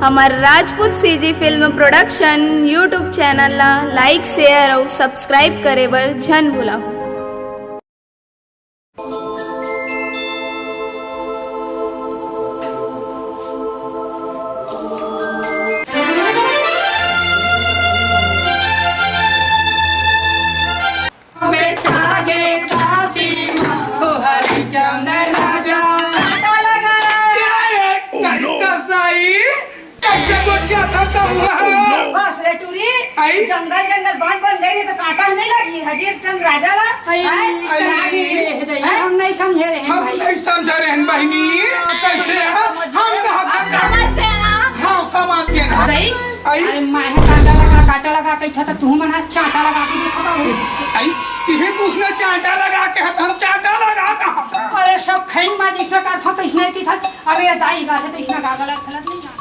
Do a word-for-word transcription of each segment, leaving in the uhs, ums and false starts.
हमर Rajput CG film production YouTube channel ला लाइक, share अउ सब्सक्राइब करे बर झन भूलव। कैसे गोठियाथस हुआ? बस रे टूरी, आई? जंगल जंगल बन बन गई तो कांटा नहीं लगी। हजीर चंद राजा ला, आई, हैं? आई। कैसे रे, दई, हैं? हम नहीं समझे रहे हम भाई। नहीं समझे रहे बहिनी। कैसे हम? हम कहा था? समझ गए ना? हाँ, समझ गए ना। दई, आई? अरे माहे कांटा लगा, कांटा लगा कही था तो तू मन हा चांटा लगा के देखा था वो। आई, तिहे तो उसने चांटा लगा के हाथ हम चांटा लगा कहा था। अरे सब खैन मा जिसने कहा था तो इसने की था। अबे ये दाई का से तो इसने गागला सलत नहीं ना।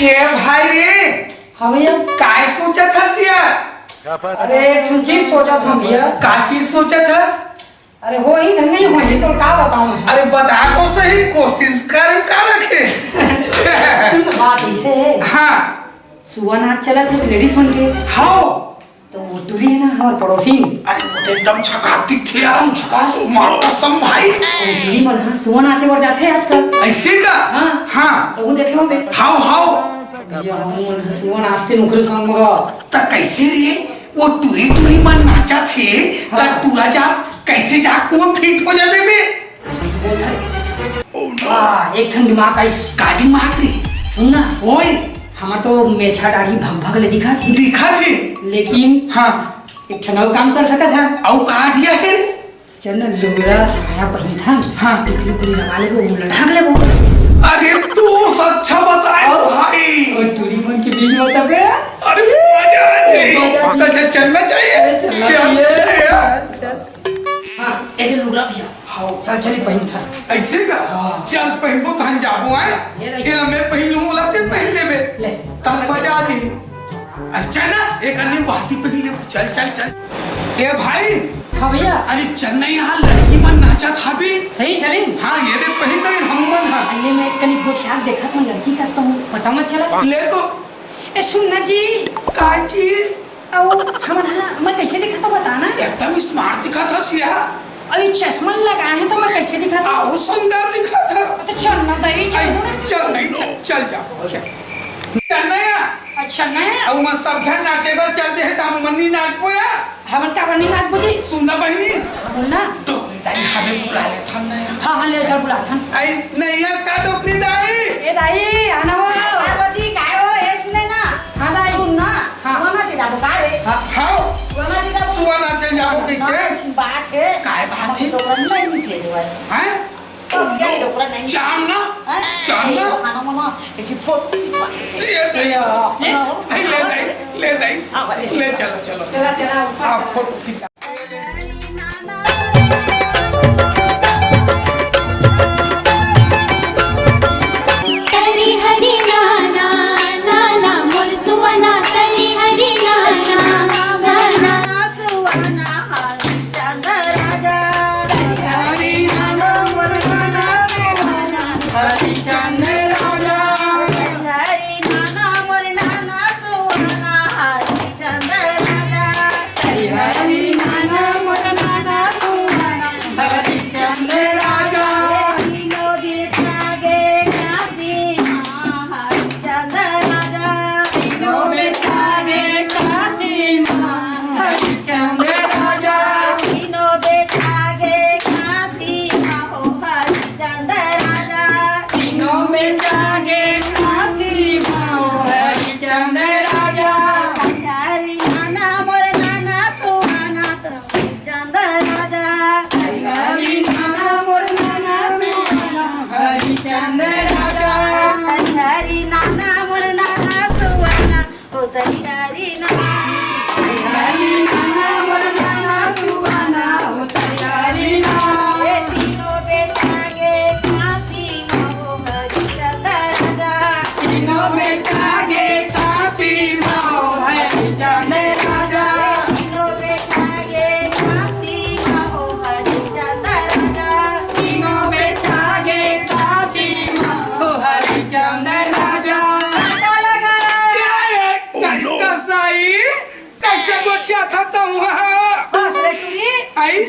ए भाई रे, हाँ भैया। काय सोचत हस यार? अरे, एक ठन चीज सोचत हूँ भैया। का चीज सोचत हस? अरे, हो ही धन नहीं हो, ये तो का बताऊँ मैं? अरे, बता तो सही, कोशिश कर, का रखे? सुन, बात ऐसे है। हाँ। सुआ नाच चलत हे, लेडीज मन के। हाँ। तो वो टूरी हे ना, हमर पड़ोसी। अरे, वो तो एकदम झकास दिखथे यार। एकदम झकास। मार कसम भाई। वो टूरी मन, हाँ, सुआ नाचे बर जाथे आजकल। ऐसे का? हाँ। हाँ। तो वो देखे होबे। हाव, हाव। भैया, हमन सुआ नाचथे नुकरे संग मगा। त कैसे रे? वो टूरी टूरी मन नाचत हे, त हाँ। टूरा जा, कैसे जा कुआं फिट हो जाबे बे? सही बोलत हे। हाँ, एक ठन दिमाग आइस। का दिमाग रे? सुन ना। ओए। हमर तो मेछा दाढ़ी भग भग ले दिखत हे। दिखत हे? लेकिन हाँ। एक ठन अउ काम कर सकत हन। अउ का idea हे रे? चल ना, लुगरा साया पहिनथन। हाँ। टिकली उकली लगा लेबो, मुंह ला ढांक लेबो। अरे तू सच्चा बताए अउ भाई। अउ टूरी मन के बीच में तबे। अरे मजा आ जाए। मजा आ जाए। तो चल, चलना चाहिए। अरे चलना चल। चाहिए। हाँ, एदे लुगरा भैया। हाँ। चल, चल, पहिनथन। ऐसे का? हाँ। चल, पहिनबो तहन जाबो, आय? ये ले। ये ला मैं पहिन लूँ, ओला ते पहिन लेबे। ले। तब मजा आ जाए। अच्छा ना, एक अन्य बहाती पहिन लेबो। चल, चल, चल। ए भाई। हाँ भैया। अरे चल ना, यहाँ लड़की मन नाचत हाबे। सही चली? हाँ, ये देख पहिन दे हम मन हा। अरे मैं कनी गोठिया देखत हूँ लड़की कस तो पता मत चला। ले तो। ए सुन ना जी। का चीज? अउ हमन हा, मैं कैसे दिखत हूँ बता ना? एकदम smart दिखत हस यार। अउ ये चश्मा लगाए हे तो मैं कैसे दिखत हूँ? अउ सुंदर दिखत हस। तो चल ना दई, चल आई, ना। चल नहीं, चल, चल जा। चल। चल ना यार। अच्छा ना। अउ मैं सब झन नाचे बर चल दे हे त हम मन नहीं नाचबो यार। हमन का बर नहीं नाचबो जी? सुन ना बहिनी। बोल ना। डोकरी दाई हमें बुला लेथन ना यार। हाँ, हाँ, ले चल बुलाथन। आई, नहीं यस का डोकरी दाई? ए दाई, आना हो। पार्वती, काय हो? ए सुने ना। हाँ दाई। सुन ना। हाँ। सुआ नाचे जाबो का रे? हाँ। हाँ। सुआ नाचे जाबो। सुआ नाचे जाबो कहिके? हाँ, बात हे। काय बात हे? डोकरा नहीं निकले देवय। हैं? तो क्या डोकरा नहीं? चांद ना? हैं? चांद ना? ये खाना मामा, एक ही फोटो खिंचवा ले। ये दे। ले, ले, ले, ले, ले। हाँ, भाई। ले, चलो, चलो, चलो। चला, चला, ऊपर आप चला। फोटो खिंचा। हरी हरी नाना, नाना मोर सुवना, हरी हरी नाना, नाना सुवना, हरिचंद राजा। हरी हरी नाना मोर नाना रे नाना, हरिचंद राजा। हरी नाना मोर नाना सुवना, हरिचंद राजा। हरी हरी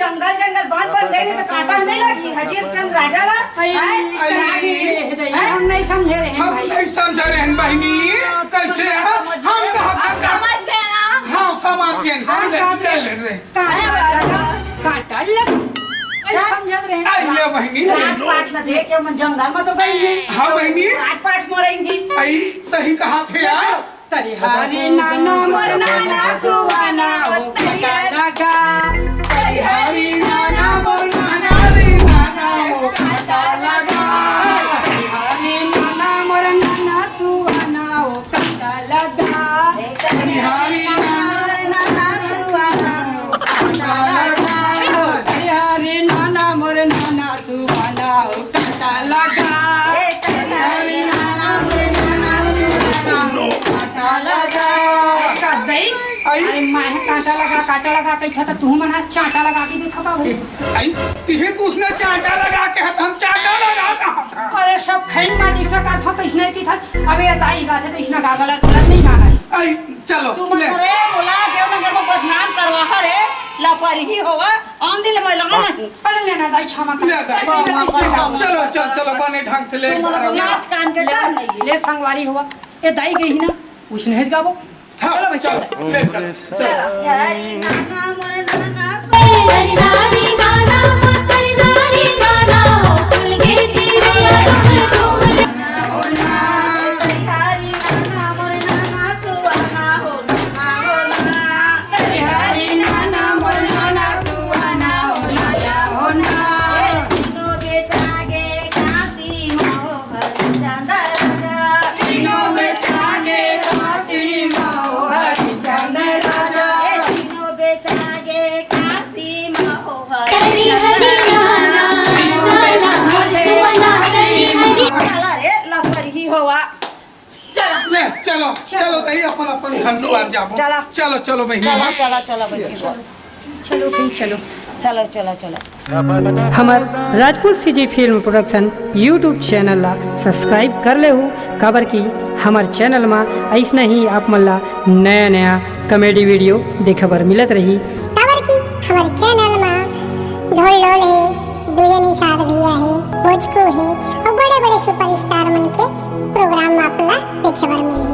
जंगल जंगल बांध बन गई तो कांटा नहीं लगी हजीर चंद राजा ला। अरे, हैं? अरे, अरे, अरे, हम नहीं समझे रहे हैं हम भाई। नहीं समझे रहे हैं बहिनी। कैसे है? हम कहा था हम समझ गए ना। हाँ, समझ गए। हम ले, ले, ले, ले। कांटा लगा, कांटा लगा। अरे, समझत रहे हैं। अरे, ले बहिनी। काट पाट न दे के मन जंगल में तो गई है। हाँ बहिनी। काट पाट मरेंगी। आई सही कहा थे यार। तरिहारी नाना मोर नाना सुहाना हो कांटा लगा। तरिहारी नाना मोर नाना रे नाना हो कांटा लगा। तरिहारी नाना मोर नाना सुहाना हो कांटा लगा। तरिहारी नाना मोर नाना सुहाना हो कांटा लगा। तरिहारी नाना मोर नाना सुहाना हो कांटा लगा। तरिहारी नाना मोर नाना सुहाना हो कांटा लगा। कस दई? आई। अरे माहे कांटा लगा, कांटा लगा कहिथा त तुहू मन हा चांटा लगा के देखो का भाई। आई, तिहे तो उसने चांटा लगा के हाथ, हम चांटा लगा कहा था। अरे सब खैन मा जैसा करथो तो इसने की था। अबे ये दाई गाथे तो इसने गागला सलत नहीं गाना है। आई, चलो, तू ले। मत रे, मोला देवनगर में बदनाम करवा हरे, लापरही होवा, आन दिल में लगा नहीं। अरे लेना दाई क्षमा कर। ले दाई। क्षमा कर, क्षमा कर। चलो, चलो, चलो, बने ढंग से ले। तू मोला लाज कान के डर नहीं है। ले संगवारी होवा। ए दाई गई ही ना, उसने हेज गाबो। हाँ, चलो भाई, चलो, चलो। ले चलो, चलो। हरी नाना मोर नाना हरी नाना मोर हरी नाना हो, फूल के जीविया तुम तुम। हरी नाना मोर नाना सुहाना हो, नाना हो ना। हरी नाना मोर नाना सुहाना हो, नाना हो ना। तीनों बेचा गे काशी माँ हो। हरिचंद राजा। तीनों बेचा गे काशी माँ हो हरिचंद राजा। ए तीनों बेचा गे काशी माँ हो हरि हरिचंद हरि राजा। नाना, नाना, सुमना, हरि हरि। चला रे, लपरही होवा। चला। ले, चलो, चलो, तई अपन, अपन घर दुआर जाबो। चला। चलो, चलो, बहिनी। चला, चला, चला, बहिनी। चलो भाई, चलो। चलो, चलो, चलो। हमर Rajput CG film production YouTube channel ला सब्सक्राइब कर लेहू, काबर कि हमर चैनल मा अइसना ही आप मन ला नया नया कॉमेडी वीडियो देखे बर मिलत रही। काबर कि हमर चैनल मा ढोल ढोल हे, दुयनी साथ भी आहे, भोजकू हे अउ बड़े बड़े सुपरस्टार मन के प्रोग्राम आप ला देखे बर मिलही।